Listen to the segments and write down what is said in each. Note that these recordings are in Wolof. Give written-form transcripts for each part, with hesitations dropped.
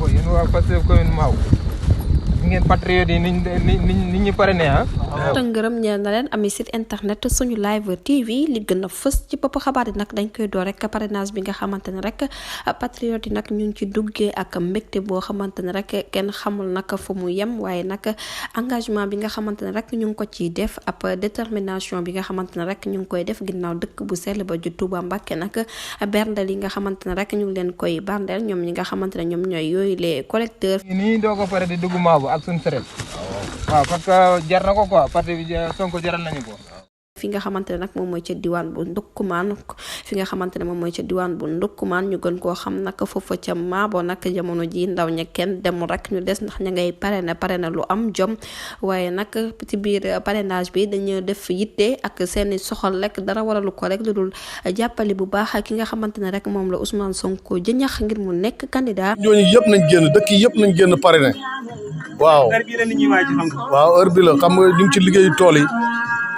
Mbao yéen waa Pastef commune Mbao ngeen patriote yi nit ñi pare ne ngërëm ñeel na leen ami site internet suñu live TV li gën a fës ci bopp xabaar yi nag dañ koy door rek parrainage bi nga xamante ne rek patriote yi nag ñu ngi ci duggee ak mbégte boo xamante ne rek kenn xamul nag fu mu yem waaye nag engagement bi nga xamante ne rek ñu ngi ko ciy def ab détermination bi nga xamante ne rek ñu ngi koy def ginnaaw dëkk bu sell ba ju Touba Mbacké nag berndel yi nga xamante ne rek ñu ngi leen koy bandel ñoom ñi nga xamante ne ñoom ñooy yooyu les collecteurs nii doo ko pare di dugg Mbao ak suñu seret waaw parce que jar na ko quoi parti bi Sonko jaral nañu ko. fi nga xamante ne nag moom mooy ca diwaan bu Ndukkumaan fi nga xamante ne moom mooy ca diwaan bu Ndukkumaan ñu gën koo xam nag foofa ca Maabo nag jamono ji ndaw ña kenn demul rek ñu des ndax ña ngay parrainer lu am jom waaye nag ci biir parrainage bi dañu def yitte ak seeni soxal rek dara waralu ko rek lu dul jàppale bu baax ki nga xamante ne rek moom la Ousmane Sonko jëñax ngir mu nekk candidat. ñooñu yëpp nañ génn dëkk yi yëpp nañ génn parrainer waaw heure bi la xam nga ñu ngi ci liggéeyu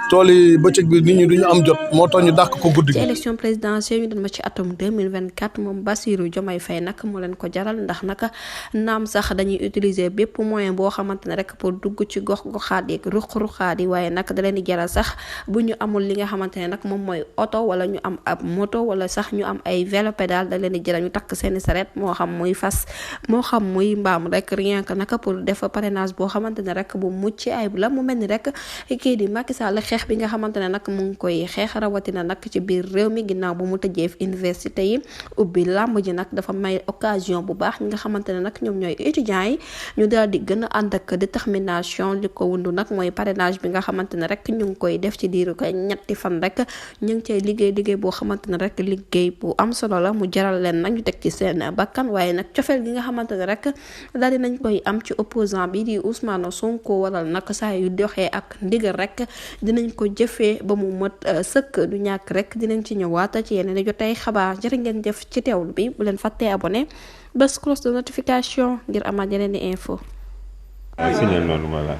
tool yi bëccëg bi nit ñi duñu am jot moo tax ñu dàq ko guddi gi. ci élection présidentielle ñu dem ci atum 2024 moom Bassirou Diomaye Faye nag moo leen ko jaral ndax nag naam sax dañuy utiliser bépp moyen boo xamante ne rek pour dugg ci gox-goxaat yi ruq-ruqaat yi waaye nag da leen di jaral sax bu ñu amul li nga xamante ne nag moom mooy oto wala ñu am ab moto wala sax ñu am ay vélo pédale da leen di jaral ñu takk seeni saret moo xam muy fas moo xam muy mbaam rek rien que nag pour def parrainage boo xamante ne rek bu mucc ayib la mu mel ni rek kii di Macky Sall xeex bi nga xamante ne nag mu ngi koy xeex rawatina nag ci biir réew mi ginnaaw bu mu tëjee université yi ubbi làmb ji nag dafa may occasion bu baax ñi nga xamante ne nag ñoom ñooy étudiants yi ñu daal di gën a ànd ak détermination li ko wundu nag mooy parrainage bi nga xamante ne rek ñu ngi koy def ci diiru koy ñetti fan rek ñu ngi cay liggéey boo xamante ne rek liggéey bu am solo la mu jaral leen nag ñu teg ci seen bakkan waaye nag cofeel gi nga xamante ne rek daal di nañ koy am ci opposant bi di Ousmane Sonko waral nag saa yu doxee ak ndigal rek dinañ ko jëfee ba mu mët sëkk du ñàkk rek dinañ ci ñëwaat ci yeneen jotay xabaar jërë ngeen jëf ci teewlu bi bu leen fàttee abonné bés cloche de notification ngir amaat yeneen i info. Signé noonu ma la.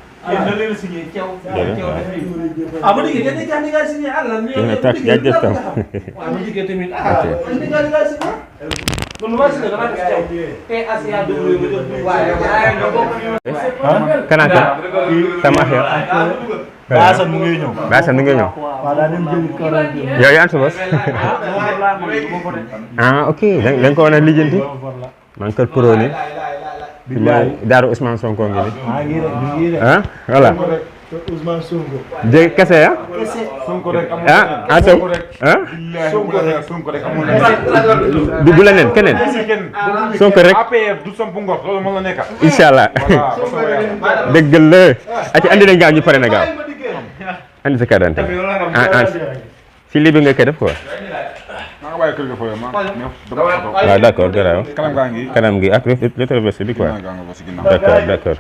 Kanaka sama xeer. Baasan mu ngi ñëw. Baasan mu ngi ñëw. Waaw daa dem jëli koran bi. yow yaa ngi sa bos. Ah ok da nga ko war a lijjanti. man kër pro ni. Daaru Ousmane Sonko ngi ni. Ah voilà. Ousmane Sonko. Jé kese ya. Sonko rek amul. Ah Sonko rek. Ah. Sonko rek amul. du leneen keneen. Sonko rek. APR du sampu ngor loolu mën la nekk. Inch'Allah. Dëgg la. ati andi nañ gaaw ñu pare na gaaw. andi sa carte d'identité. si lii bi nga koy def quoi. waaw d'accord garaaw. kanam gi ak rétroversé bi quoi. d'accord.